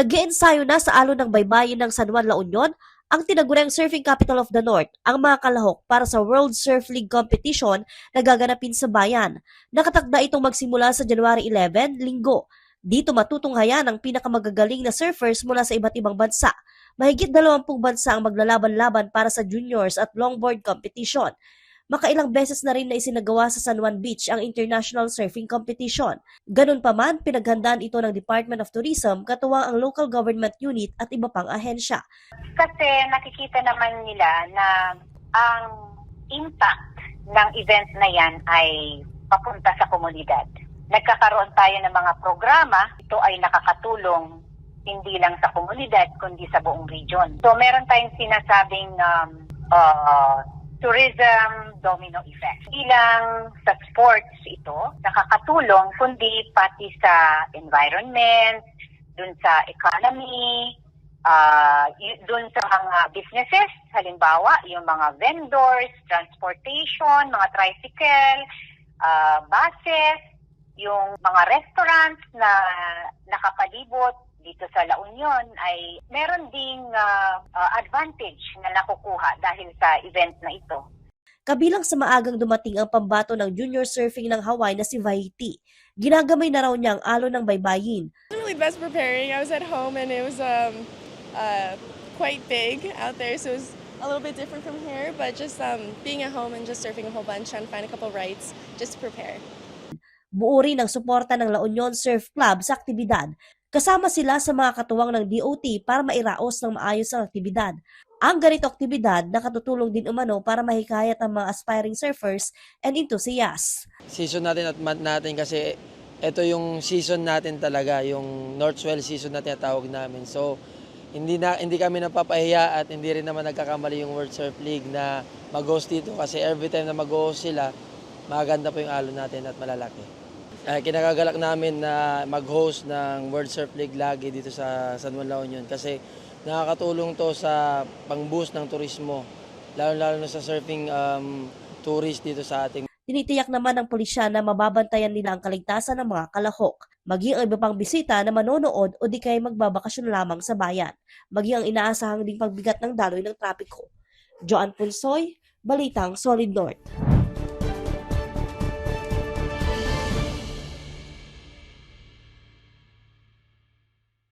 Nag-iensayo na sa alon ng baybayin ng San Juan, La Union ang tinaguriang Surfing Capital of the North, ang mga kalahok para sa World Surf League Competition na gaganapin sa bayan. Nakatakda itong magsimula sa January 11, Linggo. Dito matutunghayan ang pinakamagagaling na surfers mula sa iba't ibang bansa. Mahigit 20 bansa ang maglalaban-laban para sa juniors at longboard competition. Makailang beses na rin na isinagawa sa San Juan Beach ang International Surfing Competition. Ganun pa man, pinaghandaan ito ng Department of Tourism, katuwang ang local government unit at iba pang ahensya. Kasi nakikita naman nila na ang impact ng event na yan ay papunta sa komunidad. Nagkakaroon tayo ng mga programa, ito ay nakakatulong hindi lang sa komunidad kundi sa buong region. So meron tayong sinasabing tourism domino effect. Ilang sa sports ito nakakatulong kundi pati sa environment, dun sa economy, dun sa mga businesses, halimbawa yung mga vendors, transportation, mga tricycle, buses, yung mga restaurants na nakapalibot dito sa La Union ay meron ding advantage na nakukuha dahil sa event na ito. Kabilang sa maagang dumating ang pambato ng junior surfing ng Hawaii na si Vahiti. Ginagamay na raw niya ang alon ng baybayin. Really best preparing. I was at home and it was quite big out there, so it was a little bit different from here, but just being at home and just surfing a whole bunch, trying to find a couple rights just to prepare. Buo rin ang suporta ng La Union Surf Club sa aktibidad. Kasama sila sa mga katuwang ng DOT para mairaos ng maayos ang aktibidad. Ang ganito aktibidad nakatutulong din umano para mahikayat ang mga aspiring surfers and enthusiasts. Season natin at month natin kasi ito yung season natin talaga, yung Northwell season na tinatawag namin. So hindi kami napapahiya at hindi rin naman nagkakamali yung World Surf League na mag-host dito kasi every time na mag-host sila, maganda po yung alon natin at malalaki. Kinagagalak namin na mag-host ng World Surf League lagi dito sa San Juan, La Union kasi nakakatulong to sa pang-boost ng turismo, lalo-lalo na sa surfing tourist dito sa ating. Tinitiyak naman ng pulisya na mababantayan nila ang kaligtasan ng mga kalahok, maging ang iba pang bisita na manonood o di kaya magbabakasyon lamang sa bayan, maging ang inaasahang ding pagbigat ng daloy ng trapiko. Joanne Punsoy, Balitang Solid North.